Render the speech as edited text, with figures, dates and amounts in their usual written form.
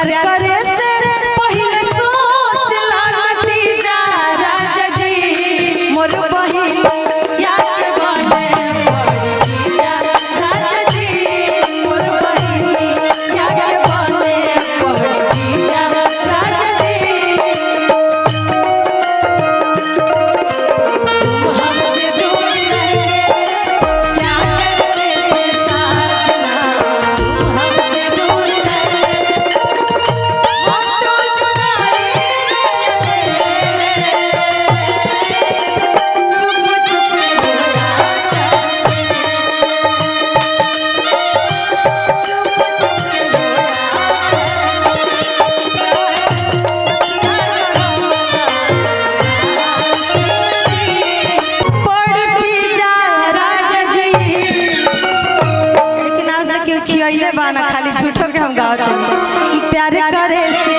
प्यार करे से पहिले सोच ला नतीजा राजा जी, मोर बहिन याद बने पड़ी राजा जी, मोर बहिन याद बने पड़ी राजा जी। तुम हमसे दूर रह के क्या करते थे साजना, तुम हमसे दूर रह के, हम तो जुदाई में चुप चुप रोया करते, चुप चुप रोया करते। पड़ पी जा राजा जी, लेकिन आज तक क्यों खियले बाना, खाली झूठो के हम गावत हनी। प्यार करे से